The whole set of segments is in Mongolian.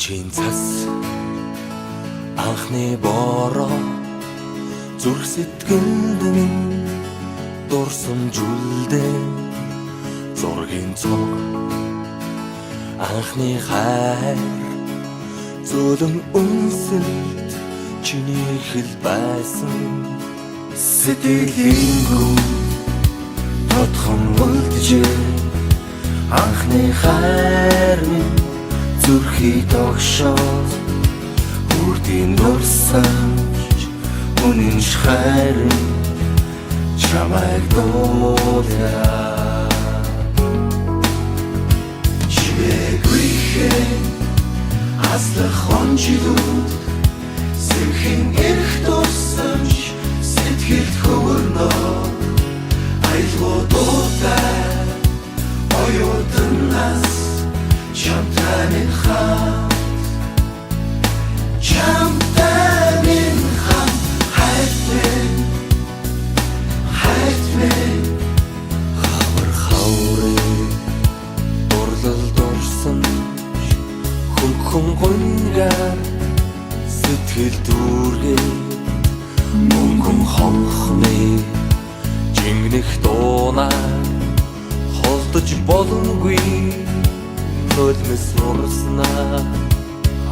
Сэрчийн цас анхны бороо зүрх сэтгэлд минь дурсамж үлдээ, зургийн цог анхны хайр зөөлөн үнсэлт чиний хэл байсан, сэтгэлийнхүү тодхон үлджээ. Анхны хайр минь зүрхий тогшоод үрдийн дурсамж үнэн хайр чамайг дуулаа. Чимээгүйхэн аслах он жилүүд сэрхэн эрх дурсамж сэтгэлд хөвөрнө. Аялгау дуутай оюутан нас чамтай минь хамт, чамтай минь хамт, хайрт минь, хайрт минь. Хавар хаврын дурлал дурсамж хөнгөн гунгаар сэтгэл дүүргээ, мөнгөн хонхны жингэнэх дуунаа холдож боломгүй нулимс урснаа.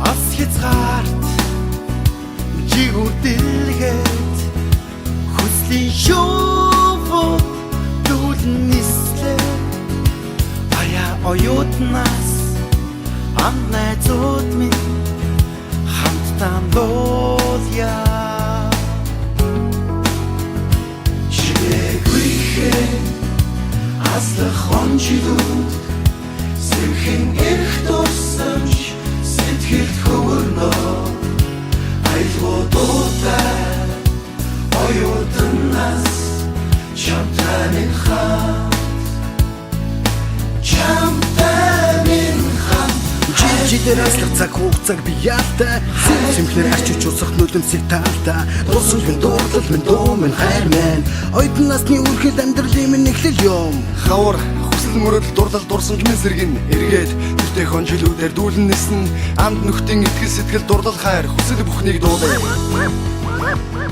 Ас хязгаарт жигүүр дэлгээд хүслийн шувуу дүүлэн нислээ. Аяа оюутнаас ам найзууд минь хамтдаа дуулъя. Чимээгүйхэн аслах он жилүүд сэрхэн эрх дурсамж сэтгэлд хөвөрнө. Аялгау дуутай оюутан нас чамтай минь хамт, чамтай минь хамт. Жил жилээр аслах цаг хугацааг би яалтай. Сэмхлэр арчиж усах нулимсыг таалтай. Дурсамж минь, дурлал минь, дуу минь, хайр минь. Оюутан насны үрхэл амьдралын минь эхлэл юм. Хавар хүсэл мөрөдөл дурлал дурсамж минь сэргэн эргээд тэртээ хон жилүүдээр дүүлэн нисэн. Амд нөхдийн итгэл сэтгэл дурлал хайр хүсэл бүхнийг дуулаа.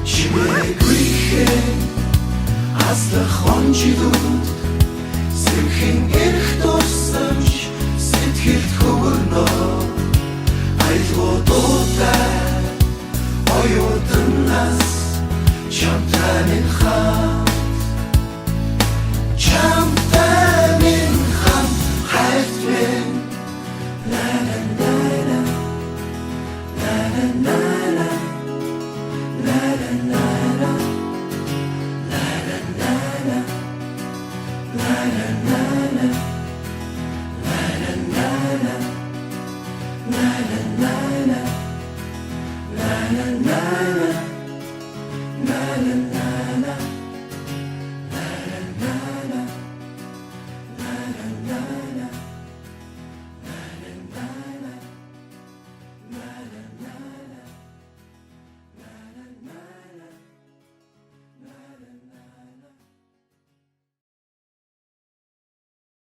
Чимээгүйхэн аслах он жилүүд сэрхэн эрх дурсамж сэтгэлд хөвөрнө. Аялгау дуутай оюутан нас чамтай минь хамт, чамтай минь хамт, хайрт минь. На на на на на на на на. На на на на на на на на на.